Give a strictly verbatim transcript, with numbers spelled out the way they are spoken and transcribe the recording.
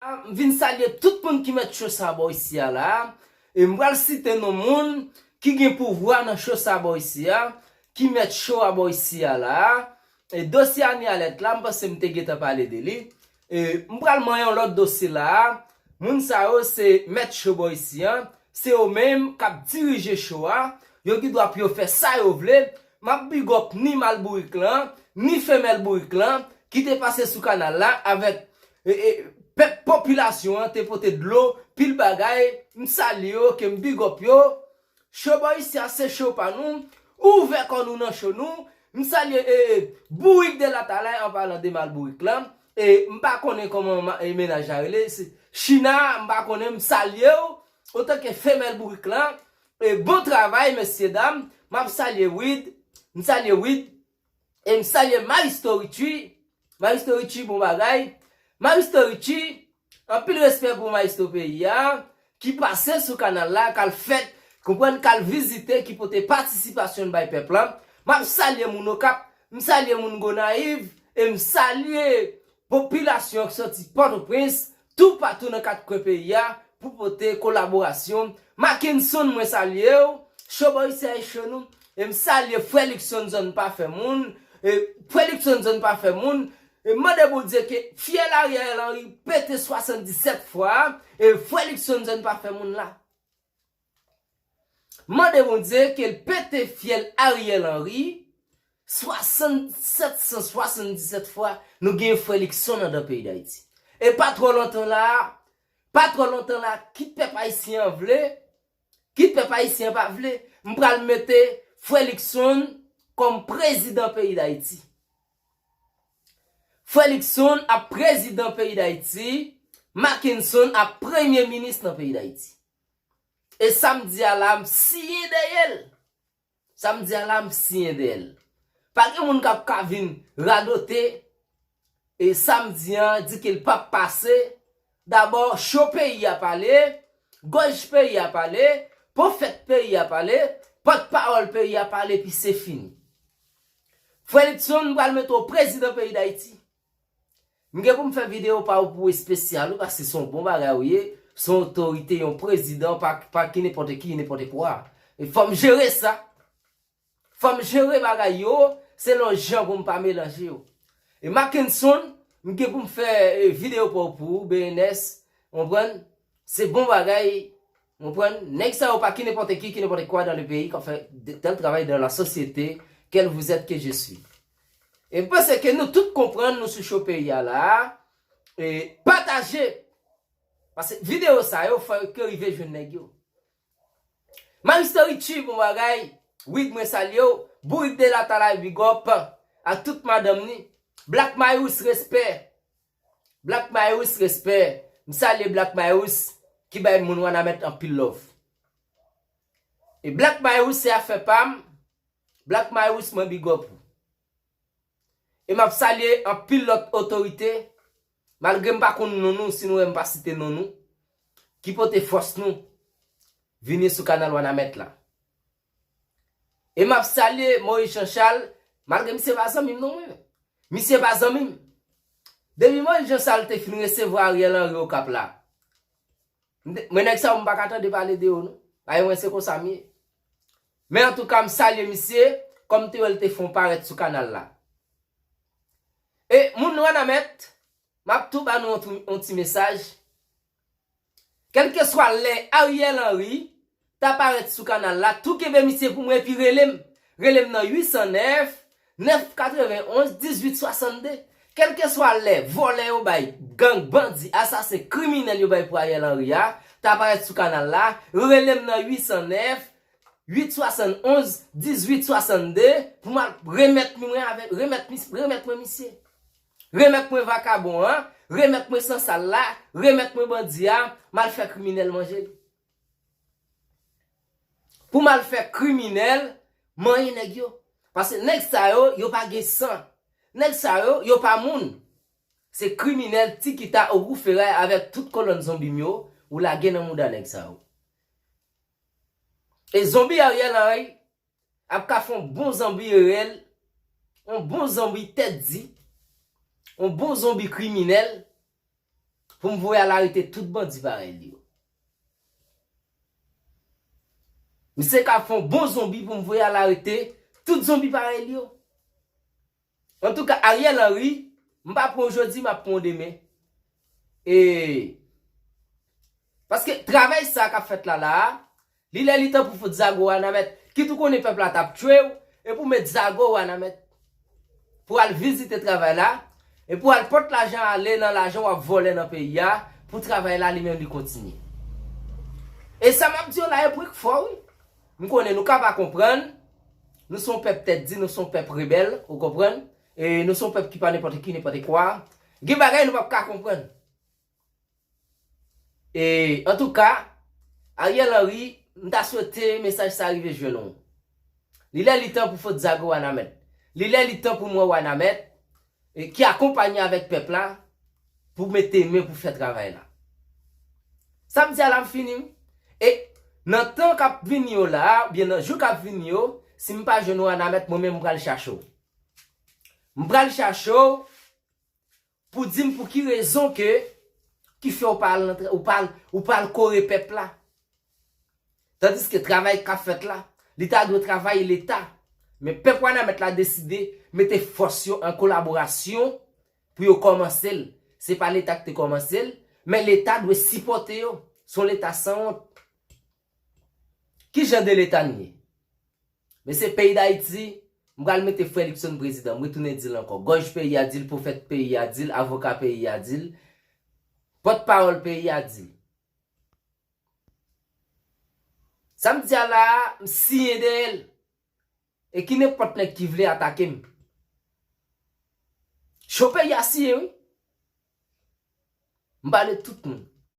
M vin salye tout moun ki mèt cho sa bò isi a la. E m pral site non moun ki gen pouvwa nan cho sa bò isi a, ki mèt cho a bò isi a la. E dosye Annie Alerte la, m panse m te gentan pale de li. E m pral manyen yon lòt dosye la. Moun sa yo se mèt cho bò isi a. Se yo menm k ap dirije cho a. Yo gen dwa pou yo fè sa yo vle. M ap big up ni mal bourik lan, ni femèl bourik lan, ki te pase sou kanal la avèk e, e, pèp, popilasyon an te pote dlo, pil bagay. M salye yo, ke m big up yo. Cho bò isi a se cho pa nou. Ouvè kò nou nan cho nou. M salye e, e, bourik de latalay an palan de mal bourik lan. E m pa konnen kòman ma- e, mennaj la rele. Se China, m pa konnen, m salye w. Otanke femèl bourik lan. E bon travay, mesye dam. M ap salye Wid. M salye Wid. E m salye Maristo Richie. Maristo Richie, bon bagay. Maristo Richie, anpil respè pou Maristo peyi a, ki pase sou kanal la, k al fèt, konprann, k al vizite, ki pote patisipasyon l bay pèp la. M ap salye moun Okap, m salye moun Gonayiv, e m salye popilasyon ki soti Pòtoprens, toupatou nan kat kwen peyi a, pou pote kolaborasyon. Mackenson, mwen salye w. Cho bò isi a e cho nou. E m salye frè Luckson zòn pa fè moun. E frè Luckson zòn pa fè moun. E mande Bondye ke fyèl Ariel Henry pete swasanndisèt fwa. E frè Luckson zòn pa fè moun la. Mande Bondye ke l pete fyèl Ariel Henry swasann- sèt san swasanndisèt fwa. Nou gen frè Luckson anndan peyi Dayiti. E pa twò lontan la, pa twò lontan la, kit pèp ayisyen an vle, kit pèp ayisyen an pa vle, m pral mete frè Luckson kòm prezidan peyi Dayiti. Frè Luckson ap prezidan peyi Dayiti, Mackenson ap premye minis nan peyi Dayiti. E sa m di a la, m siyen dèyè l. Sa m di a la, m siyen dèyè l. Pa gen moun k ap ka vin radote e sa m di an, di ke l p ap pase. Dabò, cho peyi a pale, gòj peyi a pale, pwofèt peyi a pale, pòtpawòl peyi a pale, epi se fini. Frè Luckson, m pral mete w prezidan peyi Dayiti. M gen pou m fè videyo pa w pou espesyal ou, paske se yon bon bagay ou ye, se yon otorite, yon prezidan, pa, pa ki nenpòt ki, nenpòt kwa. E fò m jere sa. Fò m jere bagay yo, selon jan pou m pa melanje yo. E Mackenson, m gen pou m fè e, videyo pa w pou ou, B N S, w konprann? Se bon bagay, w konprann? Nèg sa yo pa ki nenpòt ki, ki nenpòt kwa dans le pays, k ap fè de- tel travay dans la société, quel vous êtes que je suis. E m panse ke nou tout konprann nou sou cho peyi a la. E pataje. Paske videyo sa yo fò ke rive jwenn nèg yo. Maristo Richie, bon bagay. Wid, mwen salye w. Bourik de Latalay, big up. Ak tout madanm ni. Black Mayous, respè. Black Mayous, respè. M salye Black Mayous ki bay moun Wanament anpil love. E Black Mayous se afè pa m. Black Mayous, mwen big up ou. E m ap salye anpil lòt otorite, malgre m pa konn non nou, si nou wè m pa site non nou, ki pote fòs nou vini sou kanal Wanament la. E m ap salye Moïse Jean Charles, malgre misye pa zanmi m non mwen. Misye pa zanmi m. Depi Moïse Jean Charles te fin resevwa Ariel Henry Okap la, m te- mwen nèg sa yo m pa ka tande pale de yo non. Paske mwen se konsa m ye. Men antouka m salye misye, kòm te wè l te fè yon parèt sou kanal la. E moun Wanament, m ap tou ba nou yon tou- yon ti mesaj. Kèlkeswa lè Ariel Henry ta parèt sou kanal la, tou kenbe misye pou mwen epi rele m. Rele m nan uit san nèf, nèf katrevenn onz, dizuit swasannde. Kèlkeswa lè vòlè yo bay, gang, bandi, asasen, kriminèl yo bay pou Ariel Henry a, ta parèt sou kanal la, rele m nan uit san nèf, uit swasann onz, dizuit swasannde, pou m al remèt mwen avèk, remèt mis- remèt mwen misye. Remèt mwen vakabon an, remèt mwen sansal la, remèt mwen bandi a, m al fè kriminèl manje l. Pou m al fè kriminèl manyen nèg yo. Paske nèg sa yo, yo pa gen san. Nèg sa yo, yo pa moun. Se kriminèl, tikita, ogou feray avèk tout kolòn zonbi m yo, ou lage nan mouda nèg sa yo. E zonbi Ariel Henry ap ka fè yon bon zonbi reyèl, yon bon zonbi tèt di, yon bon zonbi kriminèl, pou m voye al arete tout bandi parèy li yo. Misye ka fè yon bon zonbi pou m voye al arete tout zonbi parèy li yo. Antouka, Ariel Henry, m pa pran w jodi, m ap pran w demen. E, paske travay sa k ap fèt la, la a, li lè li tan pou fout zago Wanament. Kit ou konnen pèp la t ap tchwe w, epi w met zago Wanament. Pou al vizite travay la, epi w al pot lajan ale nan lajan w ap vòlè nan peyi a, pou travay la li menm li kontinye. E sa m ap di w la e pou k fò wi. M konnen nou ka pa konprann, nou se yon pèp tèt di, nou se yon pèp rebèl, ou konprann? E nou se yon pèp ki pa nenpòt ki, nenpòt kwa. Gen bagay nou p ap ka konprann. E, antouka, Ariel Henry, m ta swete mesaj sa rive jwenn ou. Li lè li tan pou fout zago Wanament. Li lè li tan pou mwen Wanament, e, ki akonpanye avèk pèp la, pou mete men pou fè travay la. Sa m di a la m fini wi. E nan tan k ap vini yo la, oubyen nan jou k ap vini yo, si m pa jwenn ou Wanament, mwen menm m pral chache w. M pral chache w pou di m pou ki rezon ke, ki fè w pa al nan tra-, ou pa al, ou pa al kore pèp la. Tandiske travay k ap fèt la, li ta dwe travay Leta. Men pèp Wanament la deside mete fòs yo an kolaborasyon pou yo kòmanse l. Se pa Leta ki te kòmanse l, men Leta dwe sipòte yo. Se yon Leta sanwont. Ki jan de Leta n ye? Mesye, peyi Dayiti, m pral mete frè Luckson prezidan, m retounen di l ankò. Gòj peyi a di l, pwofèt peyi a di l, avoka peyi a di l, pòtpawòl peyi a di l. Sa m di a la a, m siyen dèyè l. E ki nenpòt nèg ki vle atake m. Cho peyi a siyen wi. M pale tout moun.